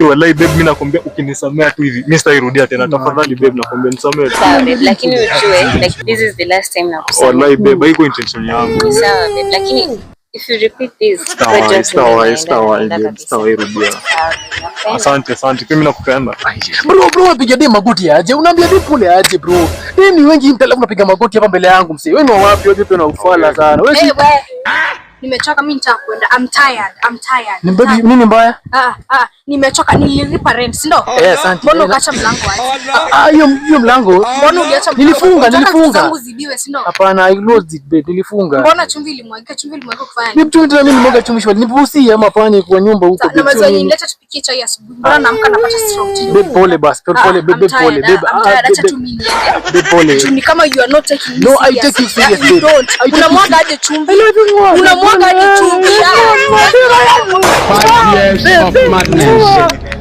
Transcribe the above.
Wallahi babe, mimi nakwambia ukinisamea tu hivi, mimi sitairudia tena. Tafadhali babe, nakwambia nisamee. Sawa babe, lakini ujue like this is the last time nakusamehe. Wallahi babe, haiko intention yangu. Ni sawa babe, lakini if you repeat this, Sitawahi, unajua sitawahi, tunaenda, sitawahi tunaenda babe, kabisa. sitawahi rudia. Sawa babe, nakupenda. Asante, asante. Pia mimi nakupenda. Bro, bro, unapiga dem magoti aje? Unaambia dem pole aje, bro? Dem ni wengi mta, alafu unapiga magoti hapa mbele yangu msee. Wewe ni wa wapi? Wewe pia una ufala sana. Wewe si Hey, we. Nimechoka, mimi nitaka kwenda. I'm tired. I'm tired. Ni baby, nini mbaya? Ah, ah, nimechoka, nililipa rent, si ndio? Eh, asante. Mbona Eh, ukaacha mlango wazi? Ah, hiyo hiyo mlango. Mbona uliacha mlango? Nilifunga, Unataka vitu nilifunga. zangu zibiwe, si ndio? Hapana, I closed it, babe. Nilifunga. Mbona chumvi ilimwagika? Chumvi ilimwagika kufanya Ni nini? mchumvi tena, mimi nimwaga chumvi shwali. Nipusi ama fanye kwa nyumba huko, Na babe. Sio maziwa mimi. nilileta tupikie chai asubuhi. Mbona naamka napata stroke? Babe, pole basi. Pole pole, babe, I'm babe, pole. tired. Babe, I'm ah, tired. Acha babe, tu mimi niende. babe, pole. Ni kama you are not taking me No, I serious. take you serious, You babe. don't. I take you Unamwaga aje chumvi? I love you more. Unamwaga aje chumvi? Ah. 5 years of madness.